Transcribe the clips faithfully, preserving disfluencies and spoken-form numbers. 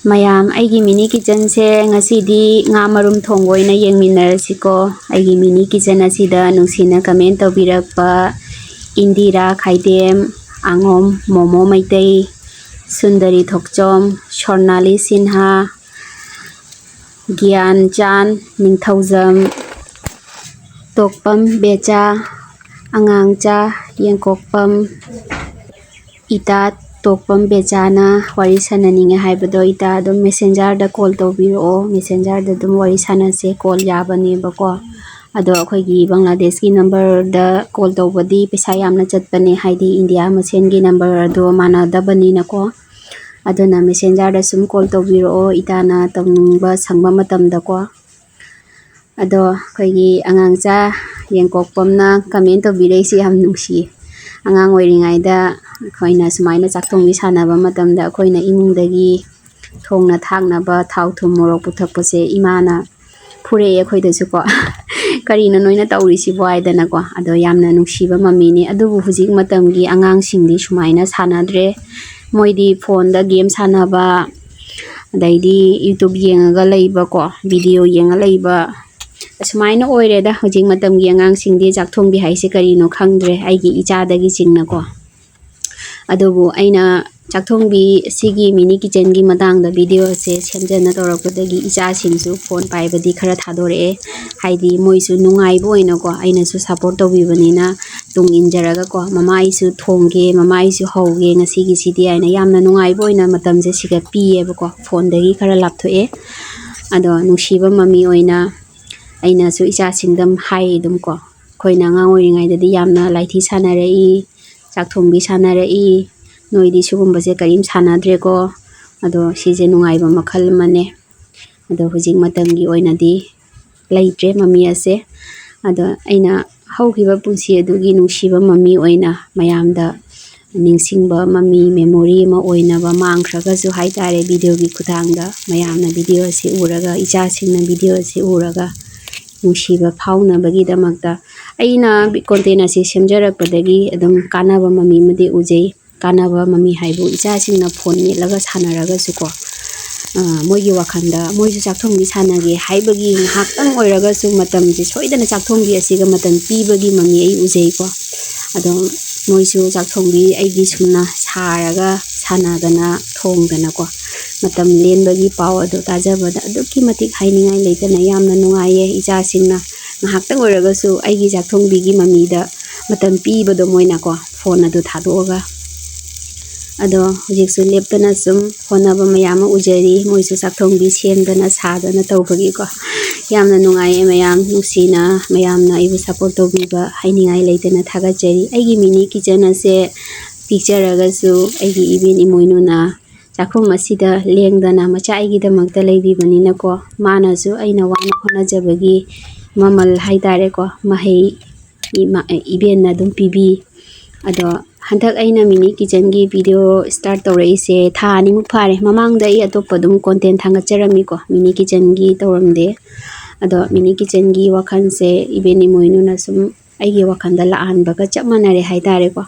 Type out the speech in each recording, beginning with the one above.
ꯃꯌꯥꯝ, ꯑꯩꯒꯤ mini kitchenꯁꯦ ꯉꯁꯤꯗꯤ ꯉꯥ ꯃꯔꯨꯝ ꯊꯣꯡꯕ ꯑꯣꯏꯅ ꯌꯦꯡꯃꯤꯟꯅꯔꯁꯤꯀꯣ꯫ ꯑꯩꯒꯤ mini kitchen ꯑꯁꯤꯗ ꯅꯨꯡꯁꯤꯅ comment ꯇꯧꯕꯤꯔꯛꯄ ꯏꯟꯗꯤꯔꯥ ꯈꯥꯏꯗꯦꯝ, ꯑꯉꯣꯝ ꯃꯣꯃꯣ ꯃꯩꯇꯩ, ꯁꯨꯟꯗꯔꯤ ꯊꯣꯛꯆꯣꯝ, ꯁꯣꯔꯅꯥꯂꯤ ꯁꯤꯟꯍꯥ, ꯒ꯭ꯌꯥꯟꯆꯥꯟ ꯅꯤꯡꯊꯧꯖꯝ, ꯇꯣꯛꯄꯝ ꯕꯦꯆꯥ, ꯑꯉꯥꯡꯆꯥ ꯌꯦꯡꯀꯣꯛꯄꯝ, ꯏꯇꯥ ꯇꯣꯛꯄꯝ ꯕꯦꯆꯥꯅ ꯋꯥꯔꯤ ꯁꯥꯟꯅꯅꯤꯡꯉꯦ ꯍꯥꯏꯕꯗꯣ, ꯏꯇꯥ ꯑꯗꯨꯝ messengerꯗ call ꯇꯧꯕꯤꯔꯛꯑꯣ꯫ Messengerꯗ ꯑꯗꯨꯝ ꯋꯥꯔꯤ ꯁꯥꯟꯅꯁꯦ, call ꯌꯥꯕꯅꯦꯕꯀꯣ꯫ ꯑꯗꯣ ꯑꯩꯈꯣꯏꯒꯤ ꯕꯪꯒ꯭ꯂꯥꯗꯦꯁꯀꯤ numberꯗ call ꯇꯧꯕꯗꯤ ꯄꯩꯁꯥ ꯌꯥꯝꯅ ꯆꯠꯄꯅꯦ, ꯍꯥꯏꯗꯤ ꯏꯟꯗꯤꯌꯥ ꯃꯁꯦꯟꯒꯤ number ꯑꯗꯣ ꯃꯥꯟꯅꯗꯕꯅꯤꯅꯀꯣ꯫ ꯑꯗꯨꯅ messengerꯗ ꯁꯨꯝ call ꯇꯧꯕꯤꯔꯛꯑꯣ, ꯏꯇꯥꯅ ꯇꯧꯅꯤꯡꯕ ꯁꯪꯕ ꯃꯇꯝꯗꯀꯣ꯫ ꯑꯗꯣ ꯑꯩꯈꯣꯏꯒꯤ ꯑꯉꯥꯡꯆꯥ ꯌꯦꯡꯀꯣꯛꯄꯝꯅ comment ꯇꯧꯕꯤꯔꯛꯏꯁꯤ ꯌꯥꯝ ꯅꯨꯡꯁꯤꯌꯦ꯫ ꯑꯉꯥꯡ ꯑꯣꯏꯔꯤꯉꯩꯗ ꯑꯩꯈꯣꯏꯅ ꯁꯨꯃꯥꯏꯅ ꯆꯥꯛ ꯊꯣꯡꯕꯤ ꯁꯥꯟꯅꯕ ꯃꯇꯝꯗ ꯑꯩꯈꯣꯏꯅ ꯏꯃꯨꯡꯗꯒꯤ ꯊꯣꯡꯅ ꯊꯥꯛꯅꯕ ꯊꯥꯎ ꯊꯨꯝ ꯃꯣꯔꯣꯛ ꯄꯨꯊꯛꯄꯁꯦ ꯏꯃꯥꯅ ꯐꯨꯔꯛꯑꯦ ꯑꯩꯈꯣꯏꯗꯁꯨꯀꯣ꯫ "ꯀꯔꯤꯅꯣ ꯅꯣꯏꯅ ꯇꯧꯔꯤꯁꯤꯕꯣ?" ꯍꯥꯏꯗꯅꯀꯣ꯫ ꯑꯗꯣ ꯌꯥꯝꯅ ꯅꯨꯡꯁꯤꯕ ꯃꯃꯤꯅꯤ꯫ ꯑꯗꯨꯕꯨ ꯍꯧꯖꯤꯛ ꯃꯇꯝꯒꯤ ꯑꯉꯥꯡꯁꯤꯡꯗꯤ ꯁꯨꯃꯥꯏꯅ ꯁꯥꯟꯅꯗ꯭ꯔꯦ꯫ ꯃꯣꯏꯗꯤ phoneꯗ game ꯁꯥꯟꯅꯕ, ꯑꯗꯩꯗꯤ YouTube ꯌꯦꯡꯉꯒ ꯂꯩꯕꯀꯣ, video ꯌꯦꯡꯉ ꯂꯩꯕ, ꯑꯁꯨꯃꯥꯏꯅ ꯑꯣꯏꯔꯦꯗ ꯍꯧꯖꯤꯛ ꯃꯇꯝꯒꯤ ꯑꯉꯥꯡꯁꯤꯡꯗꯤ꯫ ꯆꯥꯛ ꯊꯣꯡꯕꯤ ꯍꯥꯏꯁꯦ ꯀꯔꯤꯅꯣ ꯈꯪꯗ꯭ꯔꯦ, ꯑꯩꯒꯤ ꯏꯆꯥꯗꯒꯤ ꯆꯤꯡꯅꯀꯣ꯫ ꯑꯗꯨꯕꯨ ꯑꯩꯅ ꯆꯥꯛ ꯊꯣꯡꯕꯤ ꯁꯤꯒꯤ mini kitchenꯒꯤ ꯃꯇꯥꯡꯗ videoꯁꯦ ꯁꯦꯝꯖꯅ ꯇꯧꯔꯛꯄꯗꯒꯤ ꯏꯆꯥꯁꯤꯡꯁꯨ phone ꯄꯥꯏꯕꯗꯤ ꯈꯔ ꯊꯥꯗꯣꯔꯛꯑꯦ꯫ ꯍꯥꯏꯗꯤ ꯃꯣꯏꯁꯨ ꯅꯨꯡꯉꯥꯏꯕ ꯑꯣꯏꯅꯀꯣ, ꯑꯩꯅꯁꯨ support ꯇꯧꯕꯤꯕꯅꯤꯅ ꯇꯨꯡ ꯏꯟꯖꯔꯒꯀꯣ, "ꯃꯃꯥ ꯑꯩꯁꯨ ꯊꯣꯡꯒꯦ, ꯃꯃꯥ ꯑꯩꯁꯨ ꯍꯧꯒꯦ ꯉꯁꯤꯒꯤꯁꯤꯗꯤ" ꯍꯥꯏꯅ ꯌꯥꯝꯅ ꯅꯨꯡꯉꯥꯏꯕ ꯑꯣꯏꯅ ꯃꯇꯝꯁꯦ ꯁꯤꯒ ꯄꯤꯌꯦꯕꯀꯣ꯫ Phoneꯗꯒꯤ ꯈꯔ ꯂꯥꯞꯊꯣꯛꯑꯦ꯫ ꯑꯗꯣ ꯅꯨꯡꯁꯤꯕ ꯃꯃꯤ ꯑꯣꯏꯅ ꯑꯩꯅꯁꯨ ꯏꯆꯥꯁꯤꯡꯗ ꯍꯥꯏ ꯑꯗꯨꯝ ꯀꯣ, "ꯑꯩꯈꯣꯏꯅ ꯑꯉꯥꯡ ꯑꯣꯏꯔꯤꯉꯩꯗꯗꯤ ꯌꯥꯝꯅ ꯂꯥꯏꯊꯤ ꯁꯥꯟꯅꯔꯛꯏ, ꯆꯥꯛ ꯊꯣꯡꯕꯤ ꯁꯥꯟꯅꯔꯛꯏ, ꯅꯣꯏꯗꯤ ꯁꯤꯒꯨꯝꯕꯁꯦ ꯀꯔꯤꯝ ꯁꯥꯟꯅꯗ꯭ꯔꯦꯀꯣ꯫ ꯑꯗꯣ ꯁꯤꯁꯦ ꯅꯨꯡꯉꯥꯏꯕ ꯃꯈꯜ ꯑꯃꯅꯦ꯫ ꯑꯗꯣ ꯍꯧꯖꯤꯛ ꯃꯇꯝꯒꯤ ꯑꯣꯏꯅꯗꯤ ꯂꯩꯇ꯭ꯔꯦ ꯃꯃꯤ ꯑꯁꯦ꯫ ꯑꯗꯣ ꯑꯩꯅ ꯍꯧꯈꯤꯕ ꯄꯨꯟꯁꯤ ꯑꯗꯨꯒꯤ ꯅꯨꯡꯁꯤꯕ ꯃꯃꯤ ꯑꯣꯏꯅ ꯃꯌꯥꯝꯗ ꯅꯤꯡꯁꯤꯡꯕ ꯃꯃꯤ, memory ꯑꯃ ꯑꯣꯏꯅꯕ ꯃꯥꯡꯈ꯭ꯔꯒꯁꯨ ꯍꯥꯏꯇꯥꯔꯦ, videoꯒꯤ ꯈꯨꯠꯊꯥꯡꯗ ꯃꯌꯥꯝꯅ video ꯑꯁꯤ ꯎꯔꯒ, ꯏꯆꯥꯁꯤꯡꯅ video ꯑꯁꯤ ꯎꯔꯒ ꯅꯨꯡꯁꯤꯕ ꯐꯥꯎꯅꯕꯒꯤꯗꯃꯛꯇ꯫ ꯑꯩꯅ content ꯑꯁꯤ ꯁꯦꯝꯖꯔꯛꯄꯗꯒꯤ ꯑꯗꯨꯝ ꯀꯥꯟꯅꯕ ꯃꯃꯤ ꯑꯃꯗꯤ ꯎꯖꯩ꯫ ꯀꯥꯟꯅꯕ ꯃꯃꯤ ꯍꯥꯏꯕꯨ ꯏꯆꯥꯁꯤꯡꯅ phone ꯃꯦꯠꯂꯒ ꯁꯥꯟꯅꯔꯒꯁꯨꯀꯣ, ꯃꯣꯏꯒꯤ ꯋꯥꯈꯜꯗ ꯃꯣꯏꯁꯨ ꯆꯥꯛ ꯊꯣꯡꯕꯤ ꯁꯥꯟꯅꯒꯦ ꯍꯥꯏꯕꯒꯤ ꯉꯥꯏꯍꯥꯛꯇꯪ ꯑꯣꯏꯔꯒꯁꯨ ꯃꯇꯝꯁꯦ ꯁꯣꯏꯗꯅ ꯆꯥꯛ ꯊꯣꯡꯕꯤ ꯑꯁꯤꯒ ꯃꯇꯝ ꯄꯤꯕꯒꯤ ꯃꯃꯤ ꯑꯩ ꯎꯖꯩꯀꯣ꯫ ꯑꯗꯣ ꯃꯣꯏꯁꯨ ꯆꯥꯛ ꯊꯣꯡꯕꯤ ꯑꯩꯒꯤ ꯁꯨꯝꯅ ꯁꯥꯔꯒ ꯁꯥꯟꯅꯗꯅ ꯊꯣꯡꯗꯅꯀꯣ ꯃꯇꯝ ꯂꯦꯟꯕꯒꯤ ꯄꯥꯎ ꯑꯗꯨ ꯇꯥꯖꯕꯗ ꯑꯗꯨꯛꯀꯤ ꯃꯇꯤꯛ ꯍꯥꯏꯅꯤꯡꯉꯥꯏ ꯂꯩꯇꯅ ꯌꯥꯝꯅ ꯅꯨꯡꯉꯥꯏꯌꯦ꯫ ꯏꯆꯥꯁꯤꯡꯅ ꯉꯥꯏꯍꯥꯛꯇꯪ ꯑꯣꯏꯔꯒꯁꯨ ꯑꯩꯒꯤ ꯆꯥꯛ ꯊꯣꯡꯕꯤꯒꯤ ꯃꯃꯤꯗ ꯃꯇꯝ ꯄꯤꯕꯗꯣ ꯃꯣꯏꯅꯀꯣ ꯐꯣꯟ ꯑꯗꯨ ꯊꯥꯗꯣꯛꯑꯒ꯫ ꯑꯗꯣ ꯍꯧꯖꯤꯛꯁꯨ ꯂꯦꯞꯇꯅ ꯁꯨꯝ ꯍꯣꯠꯅꯕ ꯃꯌꯥꯝ ꯑꯃ ꯎꯖꯔꯤ꯫ ꯃꯣꯏꯁꯨ ꯆꯥꯛ ꯊꯣꯡꯕꯤ ꯁꯦꯝꯗꯅ ꯁꯥꯗꯅ ꯇꯧꯕꯒꯤꯀꯣ꯫ ꯌꯥꯝꯅ ꯅꯨꯡꯉꯥꯏꯌꯦ ꯃꯌꯥꯝ, ꯅꯨꯡꯁꯤꯅ ꯃꯌꯥꯝꯅ ꯑꯩꯕꯨ ꯁꯞꯄꯣꯔꯠ ꯇꯧꯕꯤꯕ ꯍꯥꯏꯅꯤꯡꯉꯥꯏ ꯂꯩꯇꯅ ꯊꯥꯒꯠꯆꯔꯤ꯫ ꯑꯩꯒꯤ ꯃꯤꯅꯤ ꯀꯤꯆꯟ ꯑꯁꯦ ꯄꯤꯛꯆꯔꯒꯁꯨ ꯑꯩꯒꯤ ꯏꯕꯦꯟ ꯏꯃꯣꯏꯅꯨꯅ ꯆꯥꯛꯈꯨꯝ ꯑꯁꯤꯗ ꯂꯦꯡꯗꯅ ꯃꯆꯥ ꯑꯩꯒꯤꯗꯃꯛꯇ ꯂꯩꯕꯤꯕꯅꯤꯅꯀꯣ꯫ ꯃꯥꯅꯁꯨ ꯑꯩꯅ ꯋꯥꯅ ꯍꯣꯠꯅꯖꯕꯒꯤ ꯃꯃꯜ ꯍꯥꯏꯇꯥꯔꯦꯀꯣ, ꯃꯍꯩ ꯏꯃꯥ-, ꯏꯕꯦꯟꯅ ꯑꯗꯨꯝ ꯄꯤꯕꯤ꯫ ꯑꯗꯣ ꯍꯟꯗꯛ ꯑꯩꯅ ꯃꯤꯅꯤ ꯀꯤꯆꯟꯒꯤ ꯚꯤꯗꯤꯑꯣ ꯁ꯭ꯇꯥꯔꯠ ꯇꯧꯔꯛꯏꯁꯦ ꯊꯥ ꯑꯅꯤꯃꯨꯛ ꯐꯥꯔꯦ꯫ ꯃꯃꯥꯡꯗ ꯑꯩ ꯑꯇꯣꯞꯄ ꯑꯗꯨꯝ ꯀꯣꯟꯇꯦꯟ ꯊꯥꯡꯒꯠꯆꯔꯝꯃꯤꯀꯣ, ꯃꯤꯅꯤ ꯀꯤꯆꯟꯒꯤ ꯇꯧꯔꯝꯗꯦ꯫ ꯑꯗꯣ ꯃꯤꯅꯤ ꯀꯤꯆꯟꯒꯤ ꯋꯥꯈꯜꯁꯦ ꯏꯕꯦꯟ ꯏꯃꯣꯏꯅꯨꯅ ꯁꯨꯝ ꯑꯩꯒꯤ ꯋꯥꯈꯜꯗ ꯂꯥꯛꯍꯟꯕꯒ ꯆꯞ ꯃꯥꯟꯅꯔꯦ ꯍꯥꯏꯇꯥꯔꯦꯀꯣ꯫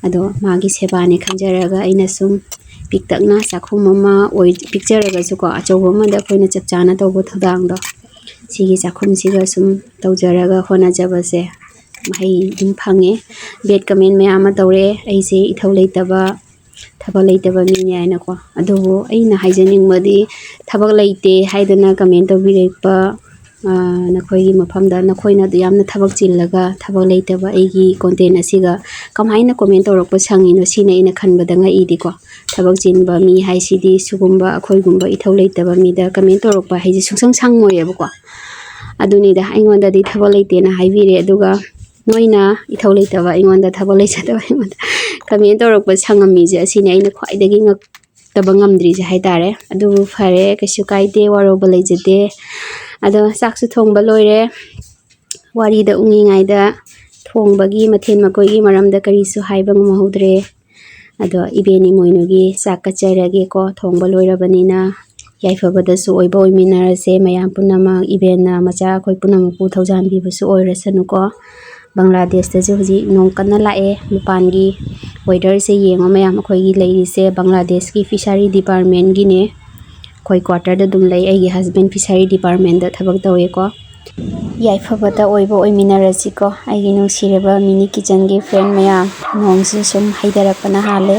ꯑꯗꯣ ꯃꯥꯒꯤ ꯁꯦꯕꯥꯅꯦ ꯈꯟꯖꯔꯒ ꯑꯩꯅ ꯁꯨꯝ ꯄꯤꯛꯇꯛꯅ ꯆꯥꯛꯈꯨꯝ ꯑꯃ ꯑꯣꯏ-, ꯄꯤꯛꯆꯔꯒꯁꯨꯀꯣ, ꯑꯆꯧꯕ ꯑꯃꯗ ꯑꯩꯈꯣꯏꯅ ꯆꯞ ꯆꯥꯅ ꯇꯧꯕ ꯊꯧꯗꯥꯡꯗꯣ, ꯁꯤꯒꯤ ꯆꯥꯛꯈꯨꯝꯁꯤꯒ ꯁꯨꯝ ꯇꯧꯖꯔꯒ ꯍꯣꯠꯅꯖꯕꯁꯦ ꯃꯍꯩ ꯑꯗꯨꯝ ꯐꯪꯉꯦ꯫ ꯕꯦꯠ ꯀꯃꯦꯟ ꯃꯌꯥꯝ ꯑꯃ ꯇꯧꯔꯦ, ꯑꯩꯁꯦ ꯏꯊꯧ ꯂꯩꯇꯕ, ꯊꯕꯛ ꯂꯩꯇꯕ ꯃꯤꯅꯦ ꯍꯥꯏꯅꯀꯣ꯫ ꯑꯗꯨꯕꯨ ꯑꯩꯅ ꯍꯥꯏꯖꯅꯤꯡꯕꯗꯤ, ꯊꯕꯛ ꯂꯩꯇꯦ ꯍꯥꯏꯗꯅ ꯀꯃꯦꯟ ꯇꯧꯕꯤꯔꯛꯄ, ꯑ, ꯅꯈꯣꯏꯒꯤ ꯃꯐꯝꯗ, ꯅꯈꯣꯏꯅ ꯑꯗꯨ ꯌꯥꯝꯅ ꯊꯕꯛ ꯆꯤꯜꯂꯒ ꯊꯕꯛ ꯂꯩꯇꯕ ꯑꯩꯒꯤ ꯀꯣꯟꯇꯦꯟ ꯑꯁꯤꯒ ꯀꯃꯥꯏꯅ ꯀꯣꯃꯦꯟ ꯇꯧꯔꯛꯄ ꯁꯪꯉꯤꯅꯣ, ꯁꯤꯅ ꯑꯩꯅ ꯈꯟꯕꯗ ꯉꯛꯏꯗꯤꯀꯣ꯫ ꯊꯕꯛ ꯆꯤꯟꯕ ꯃꯤ ꯍꯥꯏꯁꯤꯗꯤ ꯁꯤꯒꯨꯝꯕ ꯑꯩꯈꯣꯏꯒꯨꯝꯕ ꯏꯊꯧ ꯂꯩꯇꯕ ꯃꯤꯗ ꯀꯃꯦꯟ ꯇꯧꯔꯛꯄ ꯍꯥꯏꯁꯦ ꯁꯨꯡꯁꯪ ꯁꯪꯉꯣꯏꯌꯦꯕꯀꯣ꯫ ꯑꯗꯨꯅꯤꯗ, ꯑꯩꯉꯣꯟꯗꯗꯤ ꯊꯕꯛ ꯂꯩꯇꯦꯅ ꯍꯥꯏꯕꯤꯔꯦ, ꯑꯗꯨꯒ ꯅꯣꯏꯅ ꯏꯊꯧ ꯂꯩꯇꯕ ꯑꯩꯉꯣꯟꯗ, ꯊꯕꯛ ꯂꯩꯖꯗꯕ ꯑꯩꯉꯣꯟꯗ ꯀꯃꯦꯟ ꯇꯧꯔꯛꯄ ꯁꯪꯉꯝꯃꯤꯁꯦ, ꯑꯁꯤꯅꯤ ꯑꯩꯅ ꯈ꯭ꯋꯥꯏꯗꯒꯤ ꯉꯛꯇꯕ ꯉꯝꯗ꯭ꯔꯤꯁꯦ ꯍꯥꯏꯇꯥꯔꯦ꯫ ꯑꯗꯨꯕꯨ ꯐꯔꯦ, ꯀꯩꯁꯨ ꯀꯥꯏꯗꯦ, ꯋꯥꯔꯧꯕ ꯂꯩꯖꯗꯦ꯫ ꯑꯗꯣ ꯆꯥꯛꯁꯨ ꯊꯣꯡꯕ ꯂꯣꯏꯔꯦ꯫ ꯋꯥꯔꯤꯗ ꯎꯡꯉꯤꯉꯩꯗ ꯊꯣꯡꯕꯒꯤ ꯃꯊꯦꯜ ꯃꯀꯣꯏꯒꯤ ꯃꯔꯝꯗ ꯀꯔꯤꯁꯨ ꯍꯥꯏꯕ ꯉꯝꯍꯧꯗ꯭ꯔꯦ꯫ ꯑꯗꯣ ꯏꯕꯦꯟ ꯏꯃꯣꯏꯅꯨꯒꯤ ꯆꯥꯛ ꯀꯠꯆꯔꯒꯦꯀꯣ, ꯊꯣꯡꯕ ꯂꯣꯏꯔꯕꯅꯤꯅ꯫ ꯌꯥꯏꯐꯕꯗꯁꯨ ꯑꯣꯏꯕ ꯑꯣꯏꯃꯤꯟꯅꯔꯁꯦ ꯃꯌꯥꯝ ꯄꯨꯝꯅꯃꯛ꯫ ꯏꯕꯦꯟꯅ ꯃꯆꯥ ꯑꯩꯈꯣꯏ ꯄꯨꯝꯅꯃꯛꯄꯨ ꯊꯧꯖꯥꯟꯕꯤꯕꯁꯨ ꯑꯣꯏꯔꯁꯅꯨꯀꯣ꯫ ꯕꯪꯒ꯭ꯂꯥꯗꯦꯁꯇꯁꯨ ꯍꯧꯖꯤꯛ ꯅꯣꯡ ꯀꯟꯅ ꯂꯥꯛꯑꯦ꯫ ꯃꯄꯥꯟꯒꯤ ꯋꯦꯗꯔꯁꯦ ꯌꯦꯡꯉꯣ ꯃꯌꯥꯝ, ꯑꯩꯈꯣꯏꯒꯤ ꯂꯩꯔꯤꯁꯦ ꯕꯪꯒ꯭ꯂꯥꯗꯦꯁꯀꯤ ꯐꯤꯁꯥꯔꯤ ꯗꯤꯄꯥꯔꯠꯃꯦꯟꯒꯤꯅꯦ꯫ ꯑꯩꯈꯣꯏ quarterꯗ ꯑꯗꯨꯝ ꯂꯩ꯫ ꯑꯩꯒꯤ husband fishery departmentꯇ ꯊꯕꯛ ꯇꯧꯋꯦꯀꯣ꯫ ꯌꯥꯏꯐꯕꯇ ꯑꯣꯏꯕ ꯑꯣꯏꯃꯤꯟꯅꯔꯁꯤꯀꯣ, ꯑꯩꯒꯤ ꯅꯨꯡꯁꯤꯔꯕ mini kitchenꯒꯤ friend ꯃꯌꯥꯝ꯫ ꯅꯣꯡꯁꯤ ꯁꯨꯝ ꯍꯩꯊꯔꯛꯄꯅ ꯍꯥꯜꯂꯦ꯫